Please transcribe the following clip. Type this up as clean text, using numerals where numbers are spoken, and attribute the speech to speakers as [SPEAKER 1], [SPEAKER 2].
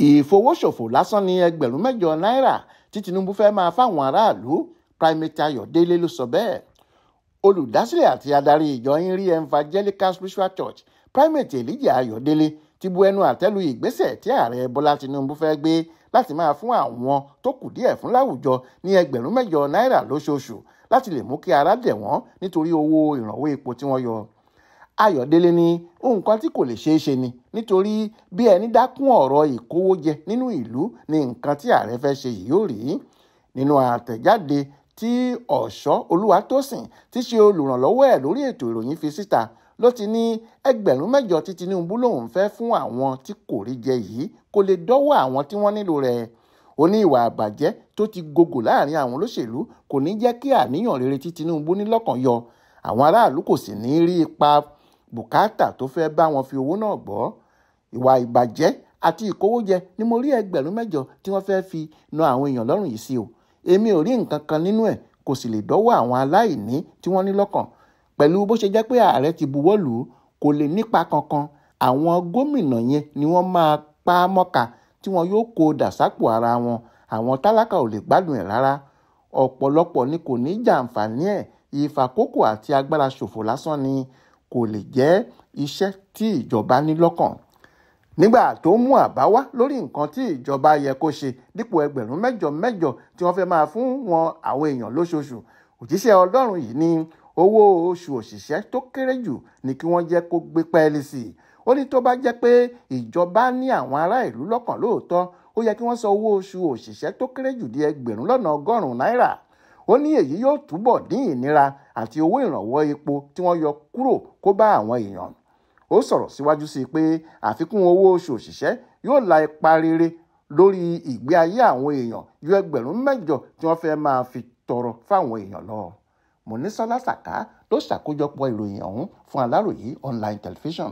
[SPEAKER 1] Ìfowóṣòfò lásán ní 8,000 náírà tí Tinubu fẹ́ máa fáwọn aráàlú, Primate Ayọ̀délé ló sọ bẹ́ẹ̀. Olùdásílẹ̀ àti adarí ìjọ Inri Evangelical Spiritual Church, Primate Elijah Ayọ̀délé, ti bu ẹnu àtẹ́lu ìgbésẹ̀ tí ààrẹ Bọ́lá Tinubu fẹ́ gbé láti máa fún àwọn tó kù díẹ̀ fún láwùjọ ní 8,000 náírà lóṣooṣù láti lè mú kí ara dẹ̀ wọ́n nítorí owó ìrànwọ́ epo tí wọ́n yọ. Ayọ̀délé ní nǹkan tí kò lè ṣeé ṣe ni nítorí bí ẹni dákún ọ̀rọ̀ ìkówójẹ nínú ìlú ni nǹkan tí ààrẹ fẹ́ ṣe yìí yóò rí. Nínú àtẹ̀jáde tí Ọ̀ṣọ́ Olúwatósìn tí ṣe olùrànlọ́wọ́ ẹ̀ lórí ètò ìròyìn fi síta ló ti ní 8,000 tí Tinubu lòun fẹ́ fún àwọn tí kò rí jẹ yìí kò lè dọ́wọ́ àwọn tí wọ́n nílò rẹ̀. Ó ní ìwà àbàjẹ́ tó ti gogò láàrin àwọn olóṣèlú kò ní jẹ́ kí àníyàn rere tí Tinubu ní lọ́kàn yọ. Àwọn aráàlú kò sì ní rí ipa bùkátà tó fẹ́ bá wọn fi owó náà gbọ́. Ìwà ìbàjẹ́ àti ìkówójẹ ni mo rí 8,000 tí wọ́n fẹ́ fi na àwọn èèyàn lọ́rùn yìí sí o. Èmi ò rí nǹkan kan nínú ẹ̀, kò sì lè dọ́wọ́ àwọn aláìní tí wọ́n ní lọ́kàn. Pẹ̀lú bó ṣe jẹ́ pé ààrẹ ti buwọ́ lù ú, kò lè nípa kankan. Àwọn gómìnà yẹn ni wọ́n máa pa á mọ́ka tí wọn yóò kó dà sápò ara wọn. Àwọn tálákà ò lè gbádùn ẹ̀ rárá. Ọ̀pọ̀lọpọ̀ ni kò ní jàǹfààní ẹ̀. Ìfàkókò àti agbára ṣòfò lásán ni, kò lè jẹ́ iṣẹ́ tí ìjọba ní lọ́kàn. Nígbà tó mú àbá wá lórí nǹkan tí ìjọba yẹ kó ṣe dípò 8,000 tí wọ́n fẹ́ máa fún wọn àwọn èèyàn lóṣooṣù, òjíṣẹ́ Ọlọ́run yìí ní owó oṣù òṣìṣẹ́ tó kéré jù ni kí wọ́n jẹ́ kó gbé pẹ́ẹ́lí sí i. Ó ní tó bá jẹ́ pé ìjọba ní àwọn ará ìlú lọ́kàn lóòótọ́, ó yẹ kí wọ́n san owó oṣù òṣìṣẹ́ tó kéré jù di 1,100,000 náírà. Ó ní èyí yóò túbọ̀ dín ìnira àti owó ìrànwọ́ epo tí wọ́n yọ kúrò kó bá àwọn èèyàn. Ó sọ̀rọ̀ síwájú sí i pé àfikún owó oṣù òṣìṣẹ́ yóò la ipa rere lórí ìgbé ayé àwọn èèyàn ju 8,000 tí wọ́n fẹ́ máa fi tọrọ fáwọn èèyàn lọ. Mọ́nísọ́lá Sàká ló ṣàkójọpọ̀ ìròyìn ọ̀hún fún Aláròyé Online Television.